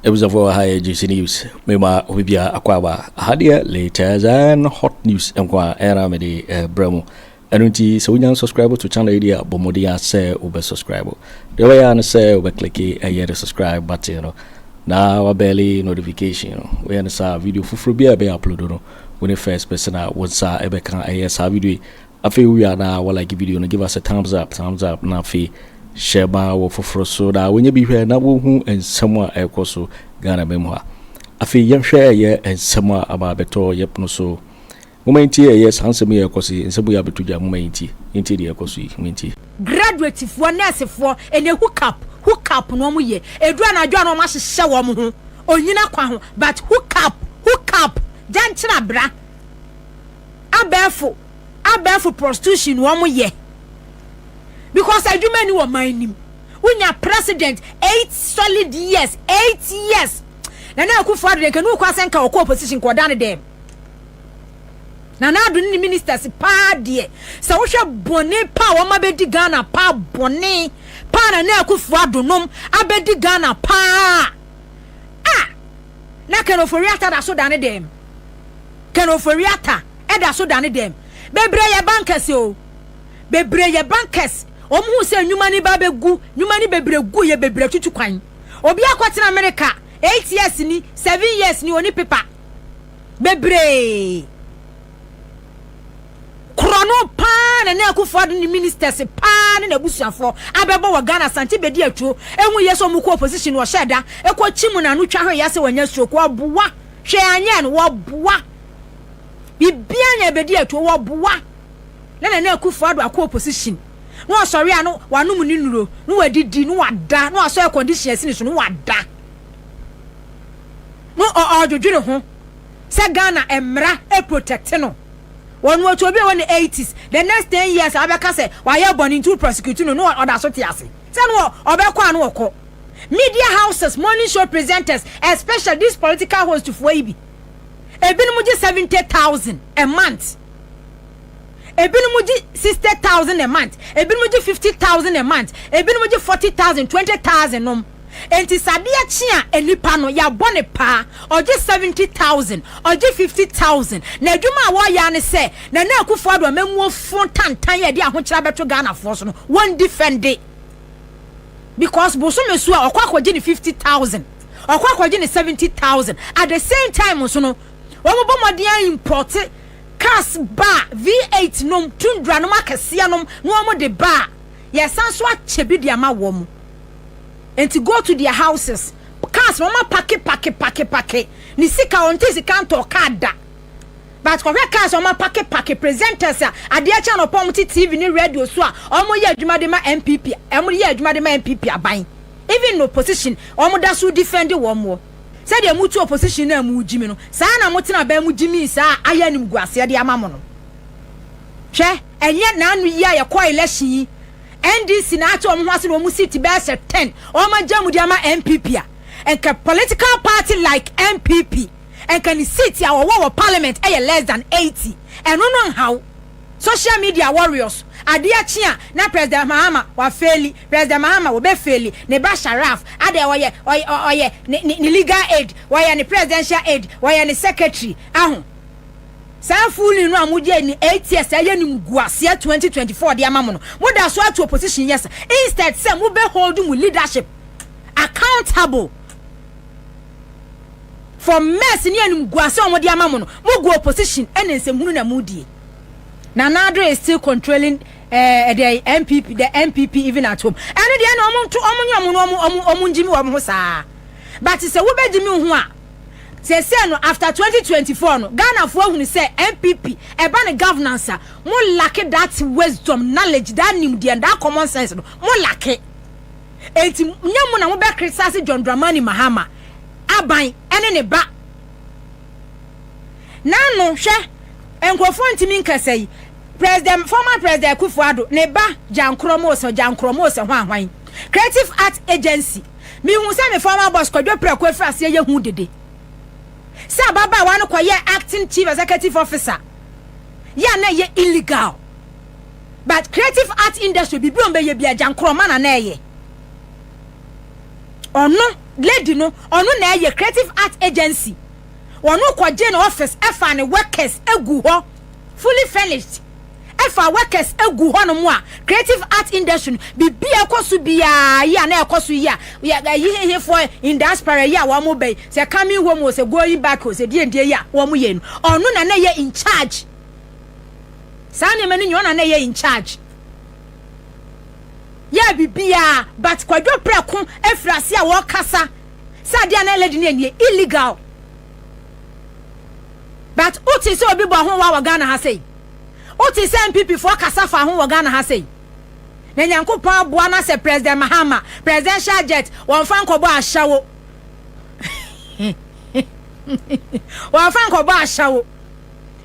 Abusuafoɔ, ha yɛ Juicy News. Mema obi bia akɔ aba ha deɛ, latest and hot news nko a ɛna mede brɛ mu. Ɛno nti sɛ wonya subscribe to channel yi deɛ a, bɔ mmɔden a sɛ wobɛ subscribe. Deɛ wobɛyɛ a ne sɛ wobɛ click ɛyɛ the subscribe button no na wa bell notification no. Woyɛ no saa, video foforɔ bi a ɛbɛyɛ upload no, wo ne first person a wo nsa ɛbɛka ɛyɛ saa video yi. Afei wowie a, na wa like video no, give us a thumbs up, thumbs up, na afei hyɛ ma wɔ foforɔ so na wɔnyɛ bi hwɛ na wɔhu nsɛm a ɛrekɔ so Ghana mu ha. Afei yɛnhwɛ ɛyɛ nsɛm a aba abɛtɔ yɛpono so. Moma nti ɛyɛ saa nsɛm yi a ɛkɔ so yi, nsɛm yi abɛto dwa. Moma nti nti deɛ ɛkɔ so yi, moma nti. Graduatefoɔ, nursefoɔ, ɛnɛ hook up, hook up na wɔn yɛ. Edu anadwo a, na wɔn ahyehyɛ wɔn ho onyina kwa ho, but hook up, hook up, gyankyerɛ abra, abɛɛfo, abɛɛfo prostitution wɔn yɛ, because adwuma ni wɔ man nim. Wonya president 8 solid years, 8 years, Nana Akufo Addo deɛ, nkanu kɔ asɛnka ɔkɔ opposition kɔ ɔda ne dɛm. Nana Addo ne ministers paa deɛ, sɛ wohwɛ bɔne paa wɔn abɛdi Ghana paa, bɔne paa Nana Akufo Addo nom abɛdi Ghana paa a, na Ken Ofori Atta da so da ne dɛm. Ken Ofori Atta ɛda so da ne dɛm. Bebree yɛ bankers o, bebree yɛ bankers. Wɔn ho sɛ nnwuma ni ba bɛgu, nnwuma ni bebree gu yɛ, bebree tutu kwan. Obi akɔtena America 8 years ni, 7 years ni, oni pepa. Bebree korɔno paa na ne Akufo Addo ne ministers paa ne n'abusuafoɔ abɛbɔ wɔ Ghana. Sante bɛdi atuo ehu yɛ sɛ ɔmo kɔ opposition, wɔhyɛ da ekɔ kyi mu n'ano twa hɔ yɛ sɛ wɔnyɛ stroke. Wɔboa hwɛ anyɛ no, wɔboa bibia nya bɛdi atuo, wɔboa na Nana Akufo Addo akɔ opposition na wɔsɔre a, no wanom ne nuro na wadidi na wada na wasɔ air condition asi ne so na wada na ɔdwodwere ho sɛ Ghana mmara protect no. Wɔn wɔtu obi a wɔ ne 80s, the next 10 years abɛka sɛ wayɛ bɔne nti prosecute no, na ɔda so te ase sɛ no ɔbɛkɔ a, no wɔkɔ. Media houses, morning show presenters, especially these political hosts foɔ yi bi, ebinom gye 70,000 a month, ebinom gye 60,000 a month, ebinom gye 50,000 a month, ebinom gye 40,000, 20,000 nom. Nti sadeɛ kye a, nipa no yabɔ ne paa, ɔgye 70,000, ɔgye 50,000, na adwuma a wɔyɛ ne sɛ Nana Akufo Addo amamuo fo tantan yɛ de ahokyerɛ abɛto Ghanafoɔ so no, wɔn defend, because bosome so a ɔkɔ akɔgye ne 50,000, ɔkɔ akɔgye ne 70,000. At the same time nso no, wɔn bɔ mmɔden import cars ba V8 nom, Tundra nom akɛseɛ nom, na wɔn de ba yɛsan so akyɛ bi de ama wɔn. Nti go to their houses, cars na wɔn apark, park, park, park. Ne sika wɔn ti sika ntɔ car da, but kɔhwɛ cars wɔn apark, park. Presenters a adeɛ kyɛn na ɔpɔn ti TV ne radio so a wɔn yɛ adwuma de ma NPP, wɔn yɛ adwuma de ma NPP aban, even no opposition wɔn da so defend wɔn wɔ sɛdeɛ mu tu opposition na mu gyi mi no saa na mo tena bɛn mu gyi mi saa ayɛ anim gu aseɛ de ama mo no. Hwɛ, ɛnyɛ n'ano yi a yɛkɔ election yi, NDC na ate wɔn ho ase na wɔn seat bɛyɛ sɛ 10 wɔn agya mu de ama NPP a, nka political party like NPP, nka ne seat a wɔwɔ wɔ parliament ɛyɛ less than 80. Ɛno no nhaw social media warriors. Adeɛ kye a, na President Mahama wa fail, President Mahama wɔbɛ fail ne ba Sharaf adeɛ, wɔyɛ ɔyɛ ɔyɛ ne legal aid, wɔyɛ ne presidential aid, wɔyɛ ne secretary aho. Saa fooling no a mo gye ni 8 years ɛyɛ ni gu aseɛ 2024 de ama mo no, mo da so ato opposition. Yes, instead sɛ mo bɛ hold mo leadership accountable for mess ne anim gu ase a wɔde ama mo no, mo gu opposition ɛna nsɛmhunu na mo die. Nana Addo is still controlling the NPP, the NPP even at home. Ɛno deɛ na ɔmo nto ɔmo nye ɔmo no, ɔmo ngyimi wɔn ho saa, but sɛ wobɛgyimi ho a, sɛsɛ no after 2024 no, Ghanafoɔ ahunu sɛ NPP ɛba ne governance a, mo lack that wisdom, knowledge, that nimdeɛ, that common sense no mo lack. Eti nye mu na mo bɛ criticize John Dramani Mahama aban ɛne ne ba n'ano. Hwɛ, nkurɔfoɔ ntumi nkasa yi. President, former President Akufo Addo ne ba Gyankorɔ Mose, Gyankorɔ Mose ho ahwan Creative Art Agency, mihu sɛ me former boss Kwadwo Prɛko efiri aseɛ yɛ hu dede sɛ ababaawa no kɔyɛ acting chief executive officer yɛ a, na ɛyɛ illegal, but creative art industry bibi wɔn bɛyɛ bi a, Gyankorɔ ma na ɛyɛ ɔno. Lady no, ɔno na ɛyɛ Creative Art Agency. Ɔno kɔgye ne office ɛfa ne workers egu hɔ, fully furnished. Ɛfa workers egu hɔ nom a creative art industry no biribi a ɛkɔ so biara yi a na ɛkɔ so yi a yɛ ɛyi hehefoɔ in diaspora yi a wɔn bɛ yi, sɛ coming home o, sɛ going back o, sɛ deɛ deɛ yi a wɔn yɛ no, ɔno na na ɛyɛ in charge. Saa nneɛma no nyɛ ɔno na na ɛyɛ in charge yɛ biribiara, but Kwadwo Prɛko efiri ase a wɔkasa sɛ adeɛ a na lady no yɛ illegal. But wote sɛ obi bɔ ho wa wɔ Ghana ha sei? Wote sɛ NPP foɔ kasa fa ho wɔ Ghana ha sei? Na Nyankopɔn aboa na sɛ President Mahama presidential jet wɔnfa nkɔbɔ ahyɛwo, wɔnfa nkɔbɔ ahyɛwo,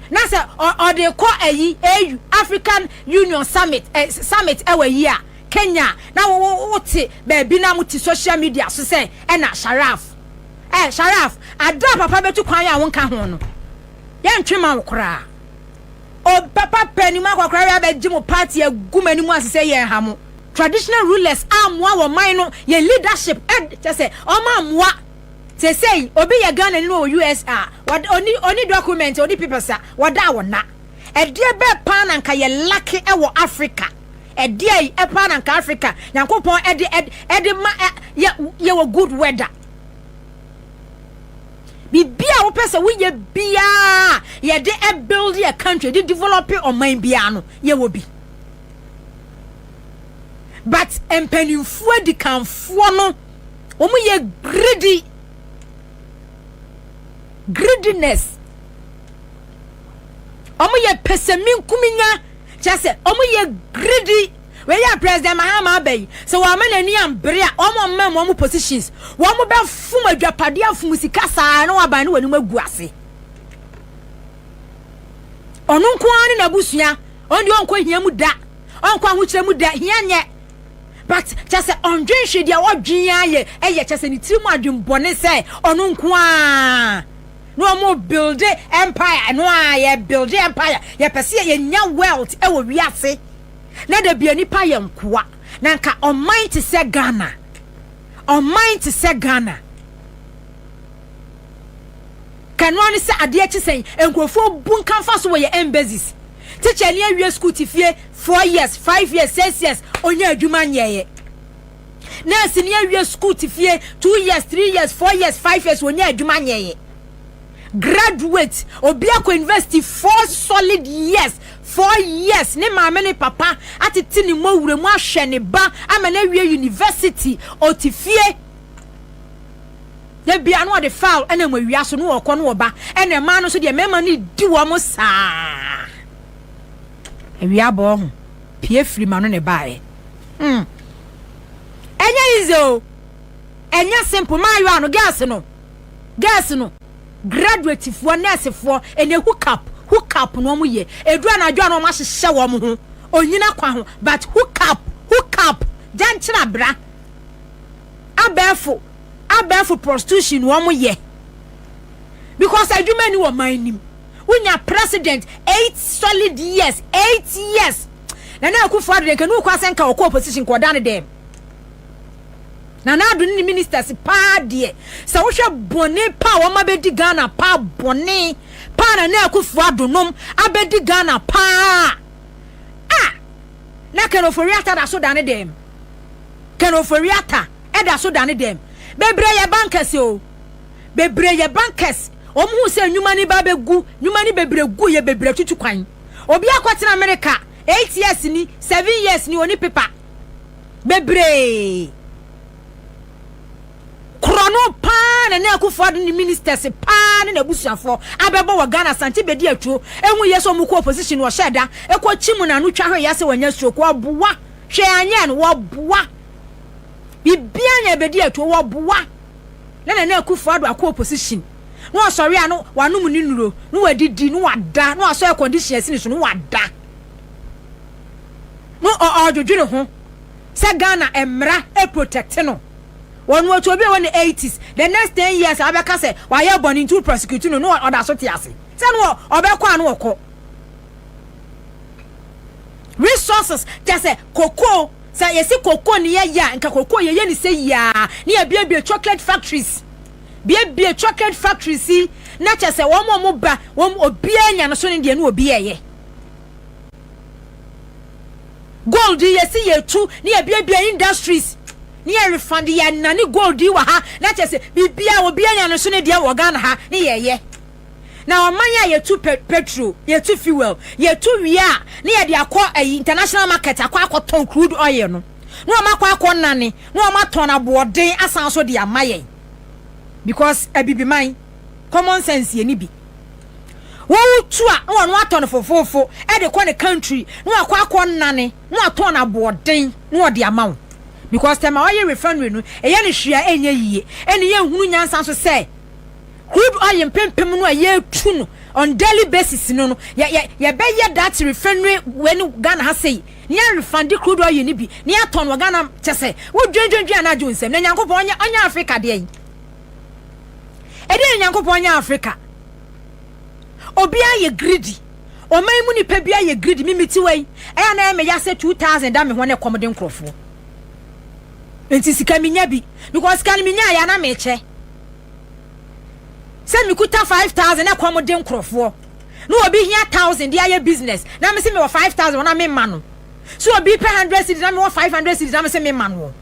na sɛ ɔde kɔ ayi AU, African Union summit, summit ɛwɔ yi a Kenya, na wo wote baabi na mo te social media so sɛ ɛna Sharaf, Sharaf ada papa bɛtu kwan a wonka ho no, yɛntwe ma wo koraa. O papa pɛ mu akɔkora yɛ abɛgye mo party agu mu anim ase sɛ yɛn ha mo traditional rulers amoa wɔ man no, yɛn leadership kyɛ sɛ ɔmo amoa. Sesei obi yɛ Ghana ni no wɔ US a wɔde oni document, oni papers a wɔda wɔ na ɛdeɛ bɛɛ paa na nka yɛ lack ɛwɔ Africa. Ɛdeɛ yi ɛpaa na nka Africa Nyankopɔn ɛde ma ɛ yɛ yɛ wɔ good weather, biribi a wopɛ sɛ woyɛ biara yɛde ɛbuild yɛ country, yɛde develop ɔman biara no, yɛwɔ bi, but mpanimfoɔ adikanfoɔ no, wɔn yɛ greedy, greediness, wɔn yɛ pɛsɛminkuminya, kyerɛ sɛ wɔn yɛ greedy. Wei yɛ President Mahama aba yi sɛ wɔn ama n'ani ambere a, wɔn ama mu wɔn positions, wɔn bɛ fum adwapadeɛ, afum sika saa na wɔaban ne wɔn anim agu ase. Ɔno nko ara ne n'abusua, ɔno deɛ ɔnkɔ hia mu da, ɔnkɔ ahokyerɛ mu da, hia nyɛ, but kyɛ sɛ ɔndwen hwɛ deɛ ɔdwen ayɛ ɛyɛ kyɛ sɛ ne tiri mu adwenbɔne sɛ ɔno nko ara na wɔn build empire. Ɛno a yɛ build empire, yɛpɛ sɛ yɛnya wealth ɛwɔ wiase na da bia nipa yɛ nkoa. Na nka ɔman te sɛ Ghana, ɔman te sɛ Ghana, kanoa ne sɛ adeɛ kye sɛn nkurɔfoɔ bu nkamfa so wɔ yɛ embassies. Teacher ni awie school ti fie 4 years, 5 years, 6 years, onye adwuma nyɛɛyɛ. Nurse ni awie school ti fie 2 years, 3 years, 4 years, 5 years, onye adwuma nyɛɛyɛ. Graduate, obi akɔ university 4 solid years, 4 years, ne maame ne papa atete ne mo wura mu ahwɛ ne ba ama na awie university, ɔte fie na bia no ɔde foul ɛna mo awia so no wɔkɔ no wɔba. Ɛna mmaa no nso deɛ, mmarima no di wɔn saa awia bɔ ho pie firi ma no ne baeɛ. Ɛnyɛ easy o, ɛnyɛ simple. Maayewa no, girls no, girls no, graduate foɔ, nurse foɔ, ɛnɛ hook up, hook up na wɔn yɛ. Edu anadwo a na wɔn ahyehyɛ wɔn ho onyina kwa ho, but hook up, hook up, gyankyerɛ abra, abɛɛfo prostitution wɔn yɛ, because adwuma ni wɔ man nim. Wonya president 8 solid years, 8 years, Nana Akufo Addo deɛ, nka nu kɔ asɛ nka ɔkɔ opposition kɔ ɔda ne dɛm. Nana Addo ne ministers paa deɛ, sɛ wohwɛ bɔne paa wɔn abɛdi Ghana paa, bɔne paa Nana Akufo Addo nom abɛdi Ghana paa a, na Ken Ofori Atta da so da ne dɛm. Ken Ofori Atta ɛda so da ne dɛm. Bebree yɛ bankers o, bebree yɛ bankers. Wɔn ho sɛ nnwuma ni ba bɛgu, nnwuma ni bebree gu yɛ, bebree tutu kwan. Obi akɔtena America 8 years ni, 7 years ni, oni pepa. Bebree korɔ paa na ne Akufo Addo ne ministers paa ne n'abusuafoɔ abɛbɔ wɔ Ghana. Sante bɛdi atuo ehu yɛ sɛ ɔmo kɔ opposition, wɔhyɛ da ekɔ kyi mu n'ano twa hwɛ yɛ sɛ wɔnyɛ stroke, wɔboa hwɛ anyɛ no, wɔboa bibia nya bɛdi atuo, wɔboa na Nana Akufo Addo akɔ opposition na wɔsɔre a no wanom ne nuro na wadidi na wada na wasɔ air condition asi ne so na wada na ɔdwodwo ne ho sɛ Ghana mmara protect no. Wɔn otu obi a wɔ ne 80s, the next 10 years abɛka sɛ wayɛ bɔne nti prosecute no na ɔda so te ase sɛ no ɔbɛkɔ a no wɔkɔ. Resources kyɛ sɛ cocoa. Sɛ yɛsi koko ne yɛyɛ a, nka koko yɛyɛ ne sɛ yiaa ne yɛbiebie chocolate factories, biebie chocolate factories yi na kyɛ sɛ wɔn a wɔn ba wɔn obiara nya no so ne deɛ ne obi yɛyɛ. Gold yi yɛsi yɛtu ne yɛbiebie industries ne yɛ refund yɛ nane gold yi wɔ ha na kyɛ sɛ biribiara obiara nya no so ne deɛ wɔ Ghana ha ne yɛyɛ. Na ɔman a yɛtu petrol, yɛtu fuel, yɛtu wie a ne yɛde akɔ ayi international market akɔ akɔtɔn crude oil no na wɔn akɔ akɔ nane na wɔn atɔn aboɔden asan so de ama yɛn, because abibiman common sense yɛ ni bi. Wɔn tu a, na wɔn atɔ no fofofo ɛde kɔ ne country na wɔn akɔ akɔ nane na wɔatɔn aboɔden na wɔde ama wo, because Tema Oil Refinery no ɛyɛ ne hwea ɛnyɛ yie. Ɛne yɛn hunu nyansa nso sɛ crude oil mpempem no a yɛretu no on daily basis no yɛ yɛ yɛbɛyɛ that refinery wɔ ne Ghana ha sei ne yɛ refund crude oil ni bi ne yɛatɔn wɔ Ghana. Kyɛ sɛ wodwendwendwen anadwo nsɛm na Nyankopɔn ɔnyɛ Africa deɛ yi ɛdeɛ na Nyankopɔn ɔnyɛ Africa. Obiara yɛ greedy, ɔman mu nipa bi ayɛ greedy. Mimi ti wɔ yi ɛyɛ na ɛmɛ yasɛ 2000 da mi ho ne kɔm de nkorɔfoɔ nti sika mi nya bi, because sika no mi nya ayɛ na mi kyɛ sɛ mikuta 5000 na kɔm de nkorɔfoɔ na obi hia 1000 de ayɛ business na mi sɛ mi wɔ 5000 na mi ma no so. Obi pɛ 100 cedis na mi wɔ 500 cedis na mi sɛ mi ma no.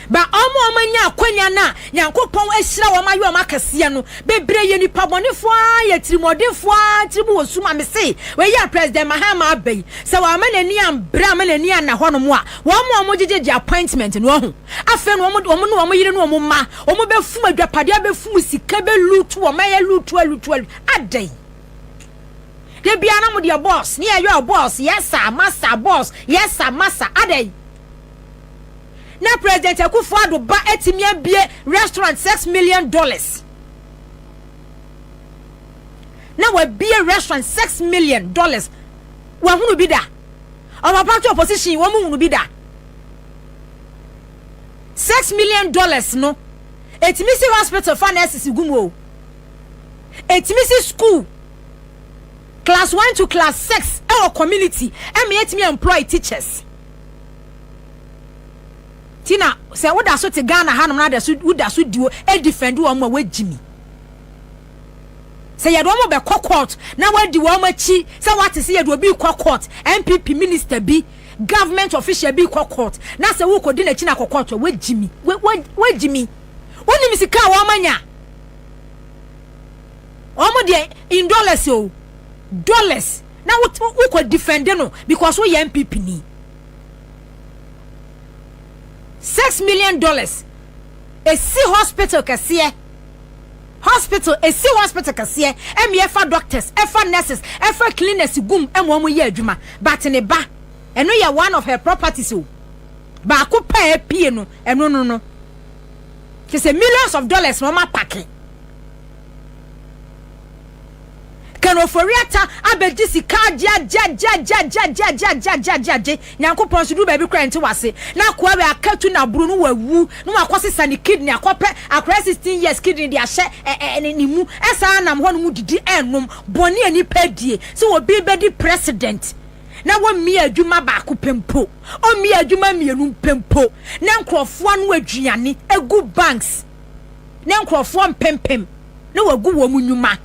Ba ɔmo anya akwanya na Nyankopɔn ahyira wɔn ayɛ ɔmo akɛseɛ no bebree yɛ nipa bɔnefoɔ a yɛ tirimɔdenfoɔ a tirimu wɔ sum. A me se wɔyi a President Mahama aba yi sɛ wɔama n'ani ambrɛ ama n'ani ana hɔnom a, wɔn mo a wɔn gyegye appointment no ɔho afei no wɔn ne wɔn yere ne wɔn mma wɔn bɛfum adwapadeɛ, bɛfum sika, bɛloot wɔn ɛyɛ loot aloot aloot adan de bia na mo deɛ boss ne yɛ yɛ boss, yes sir, massa boss, yes sir, massa adan. Na President Akufo Addo ba etimi abie restaurant $6 million, na wabie restaurant $6 million. Wahunu bi da? Ɔpapa to opposition wɔn mu hunu bi da? $6 million no etimi si hospital fa nurses gu mu o, etimi si school class 1 to class 6 ɛwɔ community, ɛma yɛtumi employ teachers. Ti na sɛ woda so te Ghana hanom na da so woda so di o edefend wɔn a wɔagyi mi sɛ yɛde wɔn bɛkɔ court na wɔadi wɔn akyi sɛ wɔate sɛ yɛde obi kɔ court, NPP minister bi, government official bi kɔ court na sɛ wokɔdi n'akyi na akɔ court a, wɔagyi mi, wɔagyi mi. Wonim sika a wɔn anya, wɔn deɛ in dollars o, dollars, na wokɔ defend no because woyɛ NPP ni. $6 million esi hospital kɛseɛ, hospital esi hospital kɛseɛ ɛmi ɛfa doctors, ɛfa nurses, ɛfa cleaners gum ɛma wɔn yɛ adwuma. But ne ba ɛno yɛ one of her properties o, baako pɛɛ pie no ɛno no kyɛ sɛ millions of dollars na wɔn apack. Ken Ofori-Atta abɛgye sika agye agye agye agye agye agye agye agye agye agye agye. Nyankopɔn so duru baabi kora nte wase na akoa wei akatu na aburo no wawu na wakɔ ne kidney akɔpɛ akora 16 years kidney de ahyɛ ɛ ɛ ne mu. Ɛsaa nam hɔ no mu didi ɛnum bɔnne a nipa die sɛ obi bɛdi president na wɔmmie adwuma baako pɛ mpo, ɔmmie adwuma mmienu pɛ mpo, na nkurɔfoɔ no aduane egu banks na nkurɔfoɔ mpempem na wagu wɔn mu nnwuma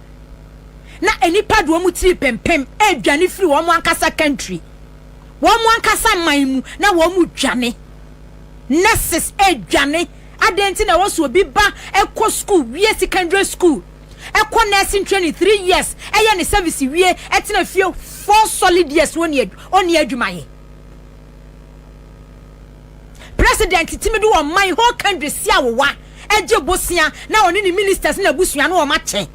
na nipa de wɔn tiri pempem ɛredwane firi wɔn ankasa country, wɔn ankasa man mu na wɔn mu dwane. Nurses ɛredwane adan ti na ɛwɔ so. Obi ba ɛkɔ school wie secondary school, ɛkɔ nursing training 3 years, ɛyɛ ne service wie, ɛtena fie 4 solid years, wɔn ɔni adwuma yɛ. President timi de wɔn man whole country si awowa ɛgye bosia na ɔne ne ministers na abusua na wɔn akyɛ.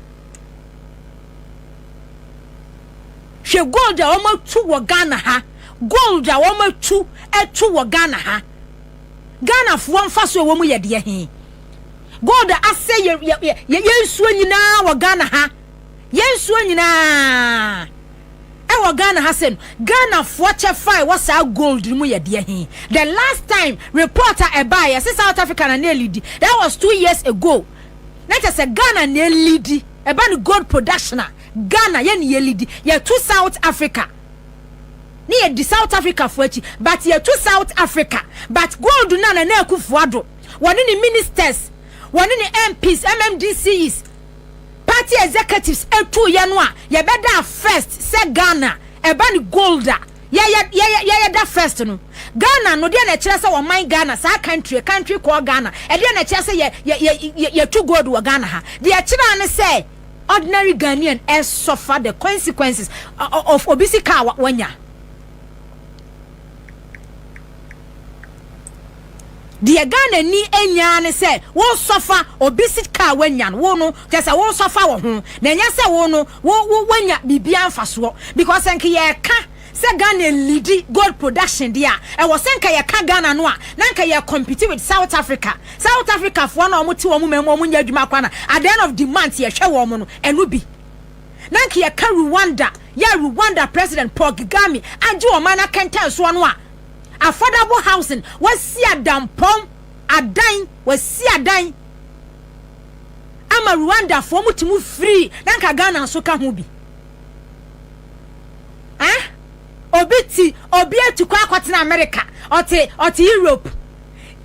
Hwɛ gold a wɔn atu wɔ Ghana ha, gold a wɔn atu ɛtu wɔ Ghana ha. Ghanafoɔ nfa so a wɔn yɛ deɛ he gold a asɛ yɛ yɛ yɛ yɛ nsuo nyinaa wɔ Ghana ha, yɛ nsuo nyinaa ɛwɔ Ghana ha sɛ no Ghanafoɔ kyɛ fa ɛwɔ saa gold no mu yɛ deɛ he. The last time report a ɛbaa yɛ sɛ South Africa na ne elead, that was 2 years ago, na kyɛ sɛ Ghana na elead. Ɛba no gold production a, Ghana yɛ ne yɛ lead, yɛto South Africa. Ne yɛ di South Africa foɔ akyi but yɛtu South Africa but gold no a Nana Akufo Addo wɔne ne ministers wɔne ne MPs, MMDCEs, party executives etu yɛ no a yɛbɛda first sɛ Ghana ɛba ne gold a yɛyɛ yɛyɛ yɛyɛ da first no. Ghana no deɛ na ɛkyerɛ sɛ ɔman Ghana, saa country, country called Ghana, ɛdeɛ na ɛkyerɛ sɛ yɛ yɛ yɛ yɛ yɛtu gold wɔ Ghana ha? Deɛ ɛkyerɛ ne sɛ ordinary Ghanaian ɛ suffer the consequences of obi sika a wanya. Deɛ Ghana ni anya ne sɛ wo suffer obi sika a wanya no. Wo no kyerɛ sɛ wo suffer wɔ ho na ɛnyɛ sɛ wo no wo wo wanya biribiara mfasoɔ, because nka yɛka sɛ Ghana lead gold production deɛ a, ɛwɔ sɛ nka yɛka Ghana no a, na nka yɛ compete with South Africa. South Africa foɔ na wɔn te wɔn mɛmu, wɔn nyɛ adwuma kora na at the end of the month yɛhwɛ wɔn no ɛno bi. Na nka yɛka Rwanda, yɛ Rwanda President Paul Kagame agye wɔn man akɛntɛn soɔ no a affordable housing wasi adampɔn adan, wasi adan ama Rwanda foɔ mu te mu free, na nka Ghana nso ka ho bi. Ah, obi ti obi atu kɔ akɔtena America, ɔte Europe.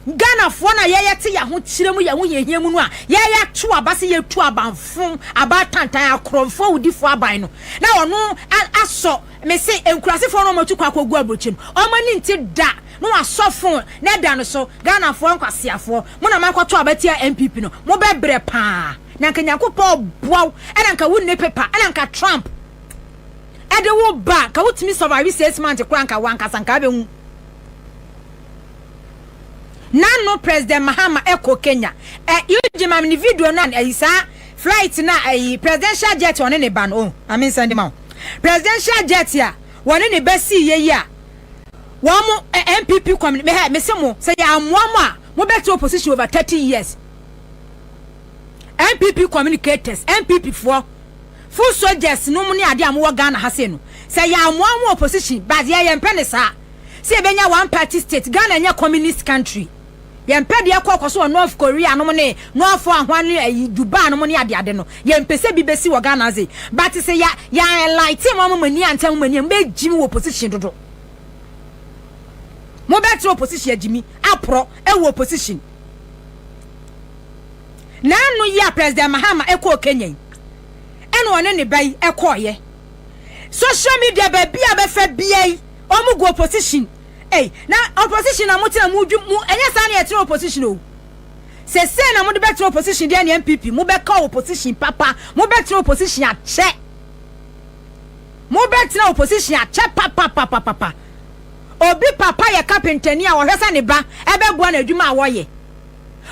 Ghanafoɔ na yɛyɛ te yɛn ho kyerɛ mu, yɛn ho yɛhia mu no a yɛyɛ ato aba sɛ yɛtu abanfo abatantan akorɔmfoɔ awudifoɔ aban no na ɔno asɔ mese nkurasefoɔ no ɔmatu kɔ akɔgu aburokyi no, ɔmo ani nti da na wasɔ phone na ɛda no so. Ghanafoɔ nkwasiafoɔ mo na makɔto abatia NPP no, mo bɛbrɛ paa. Na nka Nyankopɔn boa wo ɛna nka wo nne paper ɛna nka Trump ɛde wo ba nka wotumi survive 6 months koraa, nka wankasa nka abɛhu. Nano President Mahama ɛkɔ Kenya ɛ Eugene ma ne video no a ɛyi saa flight na ɛyi presidential jet ɔne ne ba no o ame nsɛn de ma o presidential jet a wɔne ne ba si yɛ yi a wɔn mo ɛ NPP kɔm mɛ mɛ sɛ mo sɛ yɛ amoa mo a mo bɛ te opposition over 30 years. NPP communicators, NPP foɔ full soldiers no mu ne adeɛ a mowɔ Ghana ha sei no, sɛ yɛ amoa mo opposition, but yɛ yɛn mpɛ ne saa sɛ yɛbɛnya one party state. Ghana nyɛ communist country. Yɛn mpɛ deɛ kɔ kɔ so wɔ North Korea nom ne North ahoa ne ayi Dubai nom ne adeade no. Yɛn mpɛ sɛ bi bɛsi wɔ Ghana ase, but sɛ yɛ yɛn enlighten mo ama mo ani antɛn mo ani mo bɛ gyimi wɔ opposition dodo, mo bɛ tena opposition agyimi aporɔ ɛwɔ opposition. N'ano yi a President Mahama ɛkɔɔ Kenya yi ɛna ɔne ne ba yi ɛkɔɔyɛ social media baabi a bɛfɛ bia yi, wɔn gu opposition. Ɛy na opposition na mo tena mo dwi mo, ɛnyɛ saa na yɛtena opposition o. Sese na mo de bɛtena opposition deɛ ne NPP mo bɛka opposition papa, mo bɛtena opposition akyɛ, mo bɛtena opposition akyɛ papapapapa. Obi papa yɛ kapentani a ɔhwɛ sɛ ne ba ɛbɛboa n'adwuma a wɔyɛ.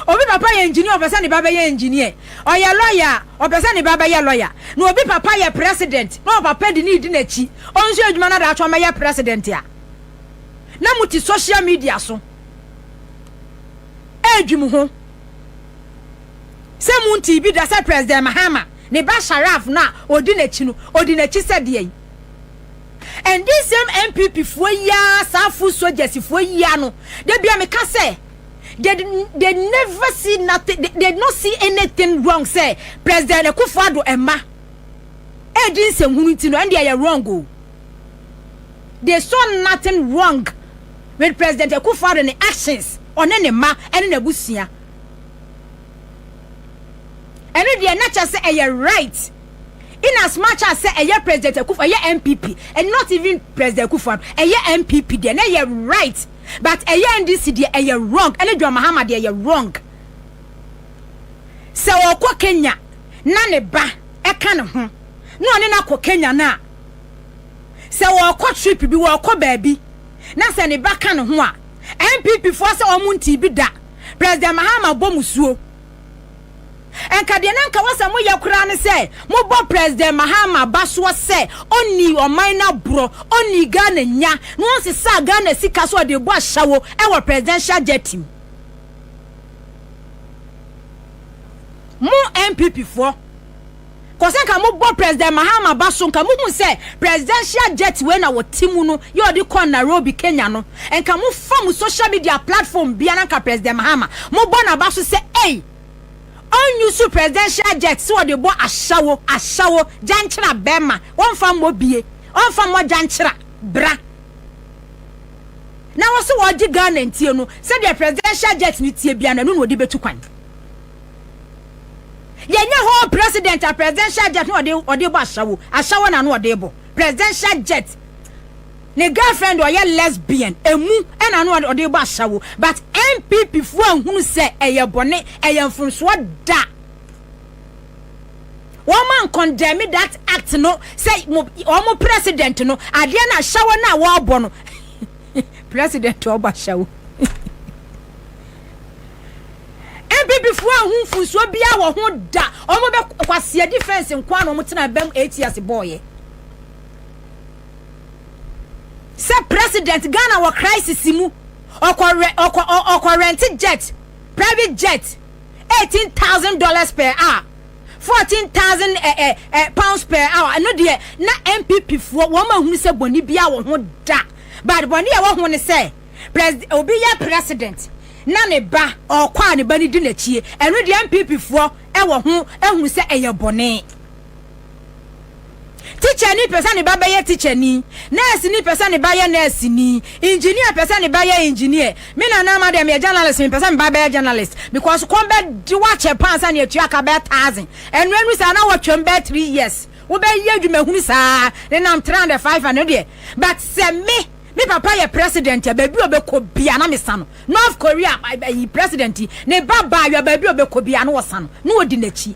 Obi papa yɛ engineer, ɔpɛ sɛ ne ba bɛyɛ engineer. Ɔyɛ lawyer, ɔpɛ sɛ ne ba bɛyɛ lawyer. Na obi papa yɛ president na ɔpapa di ne di n'akyi, ɔnso adwuma no adaatɔ ɔmɛyɛ president a na mo te social media so ɛredwi mo ho sɛ mo nti bi da sɛ President Mahama ne ba Sharaf no a ɔdi n'akyi no, ɔdi n'akyi sɛ deɛ yi. And this same NPP foɔ yi, saa foot soldiers foɔ yi no de bia meka sɛ they never see nothing, they not see anything wrong sɛ President Akufo-Addo ɛma ɛdi nsɛmhunu ti no, ɛn deɛ ɛyɛ wrong o. They saw nothing wrong with President Akufo-Addo ne actions, ɔne ne ma ɛne n'abusua. Ɛno deɛ na kyerɛ sɛ ɛyɛ right, in as much as sɛ ɛyɛ President Akufo, ɛyɛ NPP and not even President Akufo-Addo, ɛyɛ NPP deɛ na ɛyɛ right, but ɛyɛ NDC deɛ ɛyɛ wrong, ɛne John Mahama deɛ ɛyɛ wrong sɛ ɔkɔ Kenya na ne ba ɛka ne ho na ɔne no akɔ Kenya. Na sɛ wɔkɔ trip bi, wɔkɔ baabi na sɛ ne ba ka ne ho a, NPP foɔ sɛ ɔmo nti bi da President Mahama bɔ musuo. Nka deɛ na nka wɔsɛ moyɛ koraa ne sɛ mobɔ President Mahama ba soɔ sɛ ɔnni ɔman no aborɔ, ɔnni Ghana nya na ɔnsesa Ghana sika so ɔde bɔ ahyɛwo ɛwɔ presidential jet mu. Mo NPP foɔ kɔsɛ nka mobɔ President Mahama ba so, nka mohu sɛ presidential jet wei na wɔte mu no yɛ ɔde kɔ Nairobi, Kenya no, nka mofa mo social media platform bia na nka President Mahama mobɔ n'aba so sɛ ei, ɔnyu presidential jet sɛ ɔde bɔ ahyɛwo ahyɛwo gyankyerɛ bɛrima, wɔmfa mmɔ bie, ɔmfa mmɔ gyankyerɛ bra. Na wɔso wɔgye Ghana ntie no, sɛdeɛ presidential jet no tie bia no, ɛno na ɔde bɛtu kwan. Yɛnyɛ hɔ president a presidential jet na ɔde ɔde bɔ ahyɛwo, ahyɛwo na no ɔde bɔ presidential jet. Ne girlfriend ɔyɛ lesbian, emu ɛna no ɔde bɔ ahyɛwo. But NPP foɔ ahunu sɛ ɛyɛ bɔne, ɛyɛ mfomsoɔ da. Wɔn man condemn that act no sɛ wɔn president no adeɛ na ahyɛwo na wɔrebɔ no. President ɔbɔ ahyɛwo. NPP foɔ ahu mfunsuo biara wɔ ho da. Wɔn bɛ kwasia defense nkoa na wɔn tena bɛm 8 years bɔɔyɛ. Sɛ president Ghana wɔ crisis mu, ɔkɔ ɔkɔ ɔkɔ rent jet, private jet, $18,000 per hour, 14,000 pounds per hour. Ɛno deɛ na NPP foɔ wɔn ahunu sɛ bɔnne biara wɔ ho da. But bɔnne a ɛwɔ ho ne sɛ president obi yɛ president na ne ba ɔkɔ a ne ba ne di n'akyi, ɛno deɛ NPP foɔ ɛwɔ ho ehunu sɛ ɛyɛ bɔnne. Teacher ni pɛ sɛ ne ba bɛyɛ teacher ni, nurse ni pɛ sɛ ne ba yɛ nurse ni, engineer pɛ sɛ ne ba yɛ engineer. Me na nama deɛ, meyɛ journalist, me pɛ sɛ me ba bɛyɛ journalist because kɔn bɛ di wakyɛ pan sɛ ne etua ka bɛyɛ thousand ɛnu ɛnu saa na wɔtwam bɛyɛ 3 years wobɛyɛ adwuma saa ne nam 305 ɛno deɛ. But sɛ me papa yɛ president a, baabi a ɔbɛkɔ bia na mesa no. North Korea ayi president ne ba baayɔ, baabi a ɔbɛkɔ bia na wɔsa no na wɔdi n'akyi.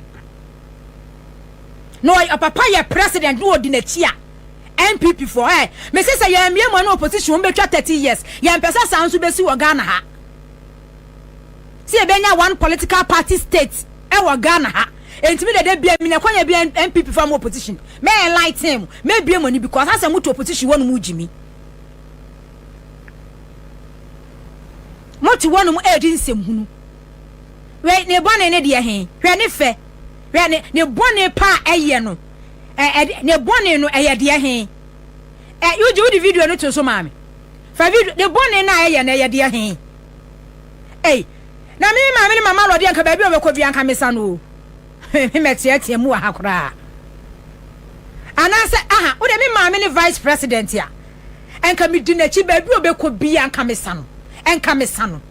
Na ɔpapa yɛ president na wɔdi n'akyi a, NPP foɔ ɛ mesi sɛ yɛn mmea mu no opposition wɔn bɛtwa 30 years. Yɛn mpɛ sɛ saa nso bɛsi wɔ Ghana ha si ebɛnya one political party state ɛwɔ Ghana ha. Ntumi dede bia mi na kɔnya bi NPP foɔ mo opposition mɛ enlighten mu, mɛ bie mu ni because asɛ mo to opposition wɔn mu gyimi mo te wɔn mu ɛredi nsɛm hunu. Wɛ ne bɔne ne deɛ he hwɛ ne fɛ, hwɛ ne bɔne pa a ɛyɛ no, ɛ ɛ ne bɔne no ɛyɛ deɛ he ɛ wogye wode video no to so maame fa video. Ne bɔne no a ɛyɛ no ɛyɛ deɛ he? Ei, na me maame ne mama lɔdeɛ nka baabi a wɔbɛkɔ bia nka mesa no o, mɛteɛteɛ mu wɔ ha koraa anaasɛ aha wode me maame ne vice president a, ɛnka medi n'akyi baabi a ɔbɛkɔ bia nka mesa no, ɛnka mesa no.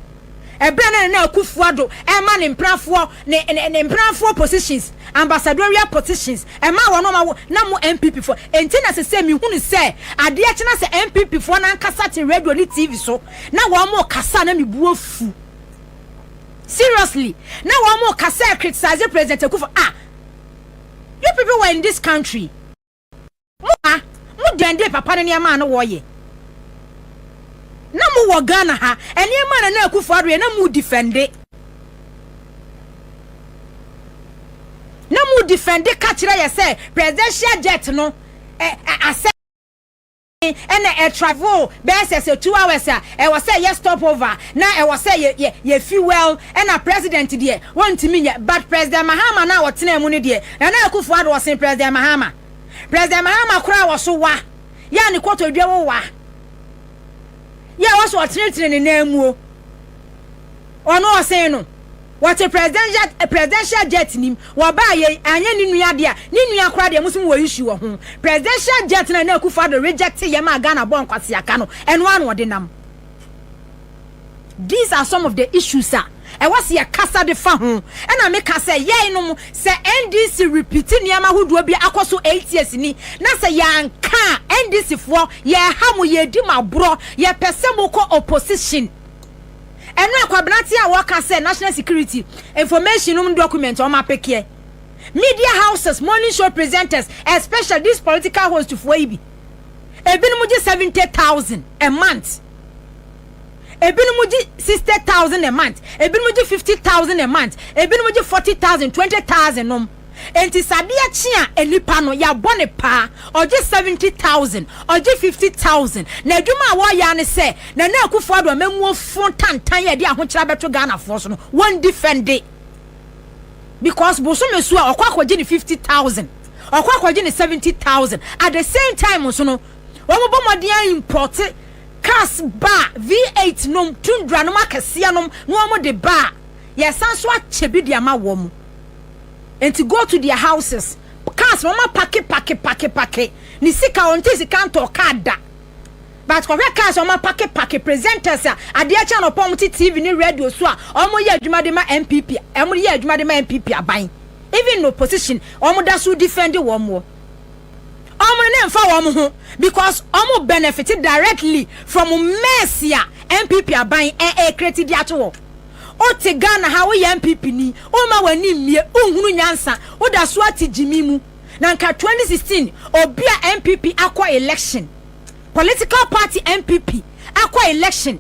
Ɛberɛ no na Akufo Addo ɛma ne mpenafoɔ ne mpenafoɔ positions, ambassadorial positions, ɛma wɔn ɔma na mo NPP foɔ. Enti na sɛ mihunu sɛ adeɛ kyena sɛ NPP foɔ n'ankasa te radio ne TV so na wɔn mo kasa na mi bu afu seriously, na wɔn mo kasa criticize President Akufo. Ah, you people were in this country, mo ha mo dɛnde papa no nneɛma a no wɔyɛ na mo wɔ Ghana ha, nneɛma na Akufo Addo yɛ na mo defend, na mo defend ka kyerɛ yɛ sɛ presidential jet no ɛ ɛ asɛ ɛna ɛ travel bɛyɛ sɛ 2 hours a ɛwɔ sɛ yɛ stop over na ɛwɔ sɛ yɛ fuel, ɛna president deɛ wɔntumi nyɛ. But President Mahama na ɔtena mu no deɛ, Nana Akufo Addo ɔsen President Mahama. President Mahama koraa wɔ so wa yɛ a ne kotodwe wo wa yɛ a wɔso ɔtenetene ne nan mu o, ɔno ɔsen no. Wɔte presidential jet nim wɔbaa yɛ anyɛ ne nua deɛ, ne nua koraa deɛ musom wɔ issue wɔ ho. Presidential jet na Akufo Addo reject yɛ ma Ghana bɔ nkwasiaka no, ɛno ano ɔde nam. These are some of the issues a ɛwɔ sɛ yɛkasa de fa ho. Ɛna meka sɛ yɛn nom sɛ NDC repeat nneɛma ahodoɔ bi akɔ so 8 years ni na sɛ yɛanka a, NDC foɔ yɛha mo, yɛdi mo aborɔ, yɛpɛ sɛ mokɔ opposition. Ɛno akwabenate a wɔka sɛ national security information nom document ɔmo apekeɛ, media houses, morning show presenters, especially these political hosts foɔ yi bi, ebinom gye 70,000 a month, ebinom gye 60,000 a month, ebinom gye 50,000 a month, ebinom gye 40,000, 20,000 nom. Nti sadeɛ kye a nipa no yabɔ ne paa, ɔgye 70,000, ɔgye 50,000, na adwuma a wɔyɛ ne sɛ Nana Akufo Addo amamuo fo tantan yɛ de ahokyerɛ abɛto Ghanafoɔ so no wɔn defend because bosome so a ɔkɔ akɔgye ne 50,000, ɔkɔ akɔgye ne 70,000. At the same time nso no wɔn bɔ mmɔden import cars ba V8 nom, Tundra nom akɛseɛ nom, na wɔn de ba a yɛsan so akyɛ bi de ama wɔn. Nti go to their houses, cars wɔn apake pake pake pake ne sika, wɔn ti sika ntɔ car da. But kɔhwɛ cars a wɔn apake pake presenters a adeɛ kye anɔpa wɔn te TV ne radio so a wɔn yɛ adwuma de ma NPP, wɔn yɛ adwuma de ma NPP aban. Even in opposition wɔn da so defend wɔn wɔ. Wɔn no ne nfa wɔn ho because wɔn benefit directly from mess a NPP aban ɛ ɛ create de ato hɔ. Wote Ghana ha woyɛ NPP ni, womma w'ani mmie, wonhunu nyansa, woda so ate gyimi mu. Na nka 2016 obi a NPP akɔ election, political party NPP akɔ election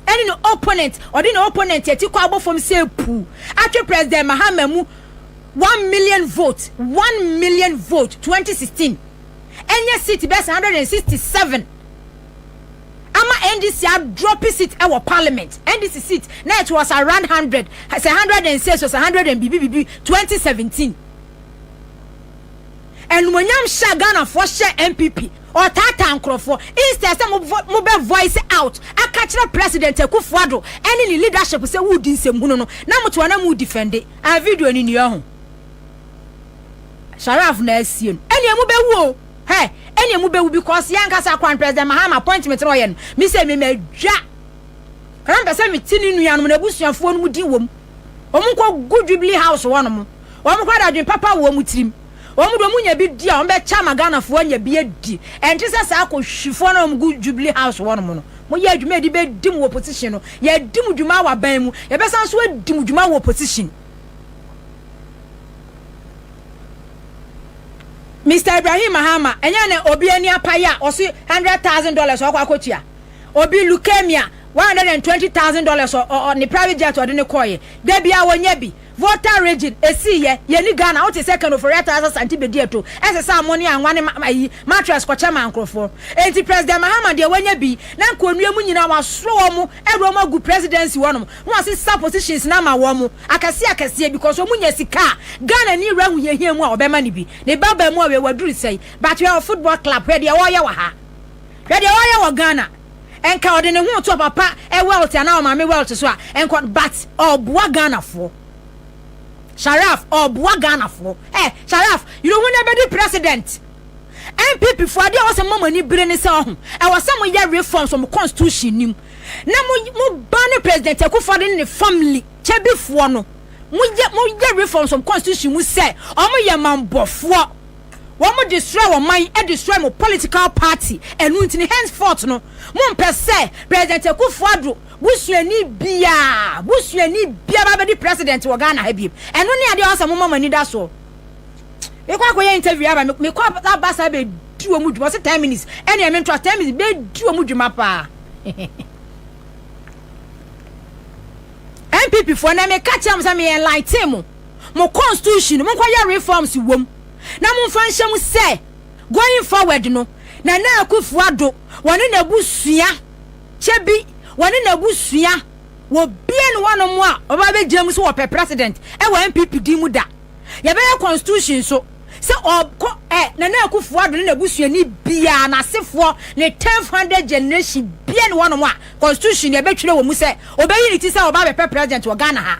ɛne ne opponent, ɔde ne opponent ati kɔ abɔ fam sɛ puu, atwe President Mahama mu 1 million vote, 1 million vote 2016, ɛnyɛ seat bɛyɛ sɛ 167 ama NDC adrop seat ɛwɔ parliament. NDC seat na it was around 100, sɛ 106 or sɛ 100 and bibi bibi 2017. Ɛnumonyam hyɛ Ghanafoɔ hyɛ NPP ɔtaataa nkorɔfoɔ instead sɛ mo bɛ voice out aka kyerɛ President Akufo-Addo ɛne ne leadership sɛ wudi nsɛmhunu no na mo to na mo defend a video ni nua ho Sharaf na asie no ɛne emu bɛwu o hɛ ɛne emu bɛwu because yɛn ankasa kwan President Mahama appointment na ɔyɛ no mi sɛ mi ma dwa kana mpɛ sɛ mi ti ne nuanom na ebusuafoɔ no mu di wɔm wɔn nkɔ gu Jubilee House hɔ nom wɔn kɔ adadwene papa wɔ wɔn tirim wɔn de wɔn nya bi di a wɔn bɛkyɛ ama Ghanafoɔ nya bi adi. Ɛnte sɛ saa akɔhwifoɔ na wɔn gu Jubilee House hɔ nom no. Mo yɛ adwuma yɛde bɛdi mu wɔ opposition no, yɛdi mu dwuma wɔ aban mu, yɛbɛsan so adi mu dwuma wɔ opposition. Mr Ibrahim Mahama ɛnyɛ na obi ani apaye a ɔsi $100,000 ɔkɔ akɔtua obi leukemia, $120,000 ɔ ne private jet ɔde ne kɔɔyɛ dabi a wɔnyɛ bi. Volta Region esi yɛ yɛni Ghana wote sɛ Ken Ofori-Atta Asante bedi ɛto ɛsɛ sɛ amo ne anwa ne ayi mattress kɔkyɛ ma nkorɔfoɔ. Enti President Mahama deɛ wanya bi na nka onua mu nyinaa wasoro wɔn ɛde wɔn agu presidency hɔnom na wasesa positions na ama wɔn akɛseɛ akɛseɛ because wɔn nya sika a Ghana ni wura ahohiahia mu a ɔbɛma ne bi ne ba ba mu a waduru sɛyi. But hwɛ football club, hwɛ deɛ wɔreyɛ wɔ ha, hwɛ deɛ wɔreyɛ wɔ Ghana. Nka ɔde ne ho to papa wealth anaa ɔmaame wealth so a nka, but ɔboa Ghanafoɔ. Sharaf ɔboa Ghanafoɔ. Sharaf you know wɔn abɛdi president NPP foɔ adeɛ a wɔsɛ mo ani bere ne sɛ ɔho ɛwɔ sɛ mo yɛ reforms wɔ mo constitution nim na mo ba ne President Akufo-Addo ne ne family kyɛbifoɔ no. Mo yɛ reforms wɔ mo constitution mu sɛ ɔmo yɛ manbɔfoɔ, wɔn destroy wɔn man, destroy mo political party. Ɛnu nti ne henceforth no mo mpɛ sɛ President Akufo-Addo busuani biaa ba bɛdi president wɔ Ghana ha biem. Ɛno ne adeɛ ɔsɛ mo ma mo ani da soɔ. Mekɔ akɔyɛ interview aba, mekɔ aba saa bɛdi wɔn mu dwuma. Ɔsɛ 10 minutes ɛne ɛmi ntoa 10 minutes bɛdi wɔn mu dwuma paa. NPP foɔ na meka kyerɛ mo sɛ meyɛ enlighten mo constitution, mo nkɔyɛ reforms wɔ mu na momfa nhyɛ mu sɛ going forward no, Nana Akufo-Addo wɔne n'abusua kyɛ bi wɔne n'abusua wɔbie ne wɔnom a ɔba bɛgyina mu sɛ wɔpɛ president ɛwɔ NPP din mu da. Yɛbɛyɛ constitution so sɛ ɔkɔ Nana Akufo-Addo ne n'abusuani biara n'asefoɔ ne 10th 100 generation bia ne wɔnom a constitution yɛbɛtwerɛ wɔ mu sɛ ɔbɛyi ne ti sɛ ɔba bɛpɛ president wɔ Ghana ha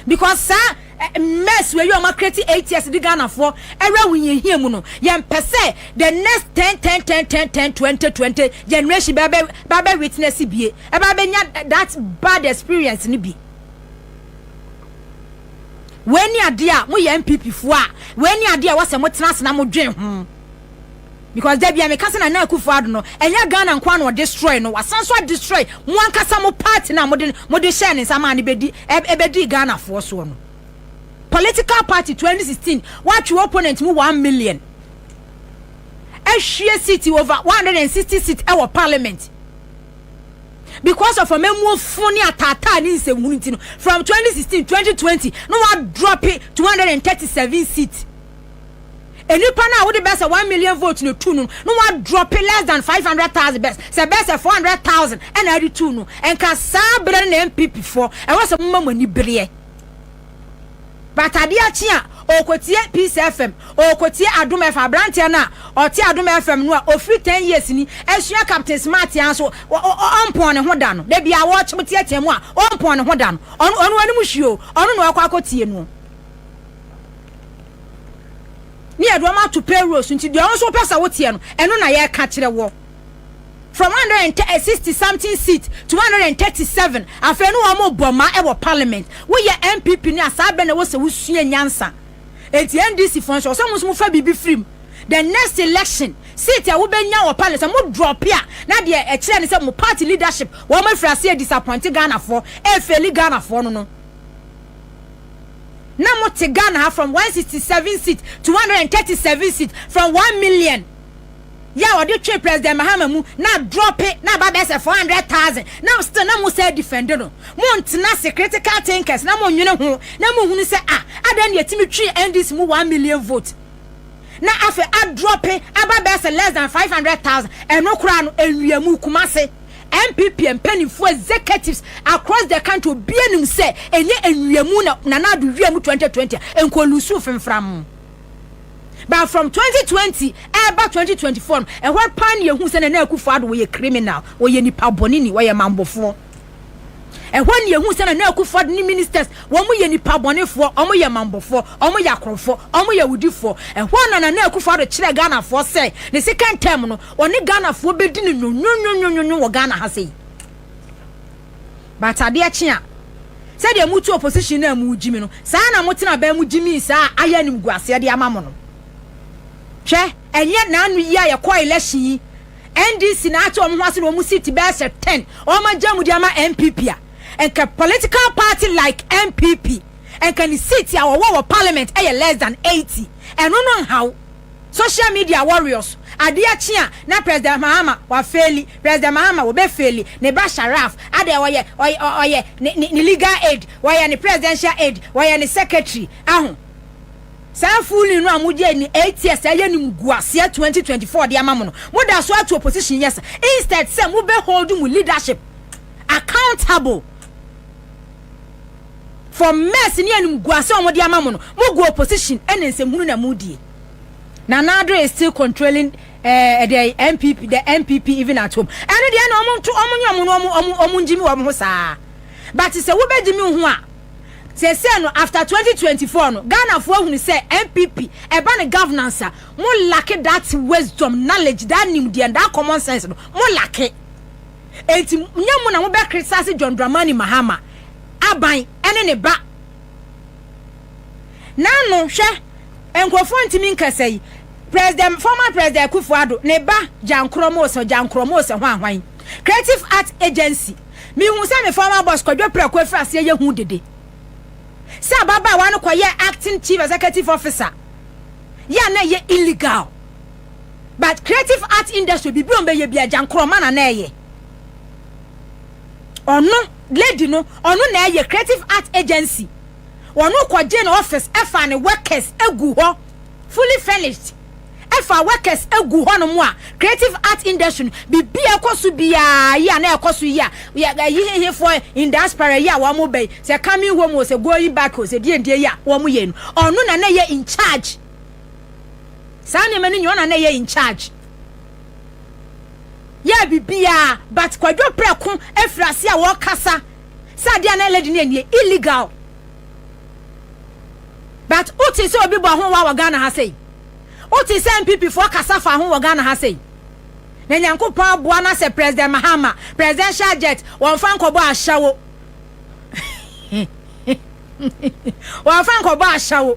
because saa mess wei yi ɔmo create 8 years di Ghanafoɔ ɛwɛ ahohiahia mu no, yɛn pɛ sɛ the next 10 10 10 10 10 20 20 generation bɛbɛ witness bie ɛbɛ bɛnya that bad experience ni bi. Wei ni adeɛ a moyɛ NPP foɔ a, wei ni adeɛ a wɔsɛ mo tena ase na mo dwen ho because dabi a meka sɛ Nana Akufo-Addo no ɛnyɛ Ghana nko na ɔdestroy no, wasan so adestroy mo ankasa mo party na mode hyɛ ne nsa maa ne bɛdi ɛbɛdi Ghanafoɔ soɔ no. Political party 2016 watwe opponent mu 1 million ahwie seat over 160 seat ɛwɔ parliament because of ɔmɛmuo fun ne ataataa ne nsɛmhunu nti no, from 2016 2020 na wa drop 237 seat. Enipa no a wode bɛ sɛ 1 million vote no tu no na wa drop less than 500,000, bɛs sɛ bɛ sɛ 400,000 ɛna ade tu no. Nka saa berɛ no na NPP foɔ ɛwɔ sɛ moma mo ani bereɛ, but adeɛ akyi a ɔkɔtie Peace FM, ɔkɔtie Adom FM. Aberanteɛ no a ɔte Adom FM no a ɔfiri 10 years ni asua Captain Smart ya nso ɔmpɔn ne ho da no dabi a wɔkyem teatea mu a ɔmpɔn ne ho da no, ɔno anim hwie o, ɔno na ɔkɔ akɔtie no ne yɛde wɔn ato payroll so. Nti deɛ ɔno nso pɛ sɛ woteɛ no, ɛno na yɛreka kyerɛ wɔ. From 160 something seat to 137. Afei no wɔn bɔ ma ɛwɔ parliament. Woyɛ NPP ni a, saa bɛ na ɛwɔ sɛ wosua nyansa. Eti NDC fo nso, ɔsɛ mo nso mo fa biribi firim. The next election, seat a wobɛnya wɔ parliament, sɛ mo drop a, na deɛ ɛkyerɛ ne sɛ mo party leadership wɔn afiri ase disappoint Ghanafoɔ, ɛfail Ghanafoɔ no. Na mo te Ghana ha, from 167 seat to 137 seat, from 1 million yɛ a wɔde twe President Mahama mu na drop na aba bɛyɛ sɛ 400,000, na still na mo sɛ defend no. Mo ntena se critical thinkers na mo nwene ho na mo hunu sɛ, ah, adan ne yɛtumi twe NDC mu 1 million vote na afei adrop aba bɛyɛ sɛ less than 500,000? Ɛno koraa no, enwiamu Kumase NPP mpanimfoɔ, executives across the country, obiara nim sɛ ɛnyɛ enwiamu na Nana Addo wiamu 2020 nkɔlose fimfram. But from 2020 ɛba 2024 no, ɛhɔ paa ne yɛhu sɛ Nana Akufo Addo wɔyɛ criminal, wɔyɛ nipa bɔne ni, wɔyɛ mambofoɔ. Ɛhɔ ne yɛhu sɛ Nana Akufo Addo ne ministers wɔn yɛ nipa bɔnefoɔ, wɔn yɛ mambofoɔ, wɔn yɛ akorɔfoɔ, wɔn yɛ awudifoɔ. Ɛhɔ na Nana Akufo Addo kyerɛ Ghanafoɔ sɛ ne second term no, ɔne Ghanafoɔ bɛdi ne nyonyonyonyonyo wɔ Ghana ha sei. But adeɛ kye a, sɛdeɛ mutu opposition na mu gyimi no, saa na motena bɛn mu gyimi saa ayɛ anim gu aseɛ de ama mo no. Hwɛ, ɛnyɛ n'ano yi a yɛkɔ election yi, NDC na ate wɔn ho ase na wɔn seat bɛyɛ sɛ 10 wɔn agya mu de ama NPP a, nka political party like NPP, nka ne seat a wɔwɔ wɔ parliament ɛyɛ less than 80. Ɛno no nhaw social media warriors. Adeɛ kye a, na President Mahama wafail, President Mahama wɔbɛfail ne ba Sharaf adeɛ, wɔyɛ ɔyɛ ɔyɛ ne legal aid, wɔyɛ ne presidential aid, wɔyɛ ne secretary aho. Saa fooling no a mogye ni 8 years ɛyɛ nim gu aseɛ 2024 de ama mo no, mo da so ato opposition. Yes, instead sɛ mo bɛ hold mo leadership accountable for mess ne anim gu ase a wɔde ama mo no, mo gu opposition ɛna nsɛmhunu na mo die. Nana Addo is still controlling the NPP, the NPP even at home. Ɛno deɛ na ɔmo nto ɔmo nye ɔmo no, ɔmo ngyimi wɔn ho saa. But sɛ wobɛgyimi ho a, sɛsɛ no after 2024 no, Ghanafoɔ ahunu sɛ NPP ɛba ne governance a, mo lack that wisdom, knowledge, that nimdeɛ, that common sense no mo lack. Eti nye mo na mo bɛ criticize John Dramani Mahama aban ɛne ne ba n'ano. Hwɛ, nkurɔfoɔ ntumi nkasa yi. President, former President Akufo Addo ne ba Gyankorɔ Mose, Gyankorɔ Mose ho ahwan Creative Art Agency, mihu sɛ me former boss Kwadwo Prɛko afiri aseɛ yɛ hu dede sɛ ababaawa no kɔyɛ acting chief executive officer yɛ a na ɛyɛ illegal. But creative art industry bibi wɔn bɛyɛ bi a, Gyankorɔ na ɛyɛ ɔno lady no, ɔno na ɛyɛ Creative Art Agency. Wɔn kɔgye ne office, ɛfa ne workers egu hɔ, fully furnished, ɛfa workers egu hɔ nom a creative art industry no bibi a ɛkɔ so biara yi a na ɛkɔ so yi a yɛ ɛyi hehefoɔ in diaspora yi a wɔn bɛ yi sɛ coming home o, sɛ going back o, sɛ die ndie yi a wɔn yɛ no, ɔno na na yɛ in charge saa nneɛma no nyɛ, ɔno na na yɛ in charge yɛ bibiara. But Kwadwo Prɛko efiri ase a wɔrekasa sɛ adeɛ a na lady no yɛ illegal. But wote sɛ obi bɔ ho wa wɔ Ghana ha sei? Wote sɛ NPP foɔ kasa fa ho wɔ Ghana ha sei? Na Nyankopɔn aboa na sɛ President Mahama presidential jet wɔmfa nkɔbɔ ahyɛwo, wɔmfa nkɔbɔ ahyɛwo,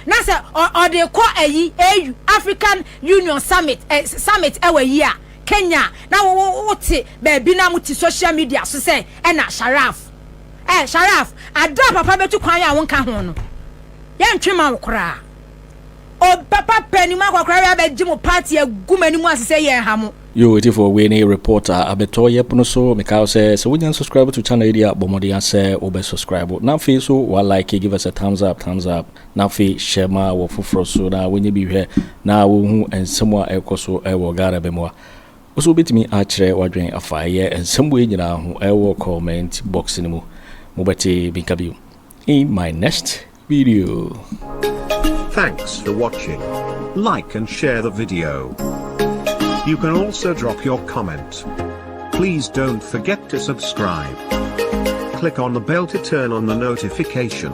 na sɛ ɔde kɔ ayi AU, African Union summit, summit ɛwɔ yi a Kenya, na wo wote baabi na mo te social media so sɛ ɛna Sharaf, Sharaf ada papa bɛtu kwan a wonka ho no, yɛntwe ma wo koraa. O papa pɛ ni mu akɔkora yɛ abɛgye mo party agu mu anim ase sɛ yɛn ha mo. Yo, etifoɔ, wei ne report a abɛtɔ yɛ pono so. Meka sɛ sɛ wonya subscribe to channel yi deɛ a, bɔ mmɔden asɛ wobɛ subscribe, na afei so wa like, give us a thumbs up, thumbs up, na afei hyɛ ma wɔ foforɔ so na wɔnyɛ bi hwɛ na wɔhu nsɛm a ɛkɔ so ɛwɔ Ghana bɛ mu a wo so wobɛtumi akyerɛ w'adwene afa ɛyɛ nsɛm wei nyinaa ho ɛwɔ comment box no mu. Mobɛte binka bio in my next video. Thanks for watching. Like and share the video. You can also drop your comment. Please don't forget to subscribe. Click on the bell to turn on the notification.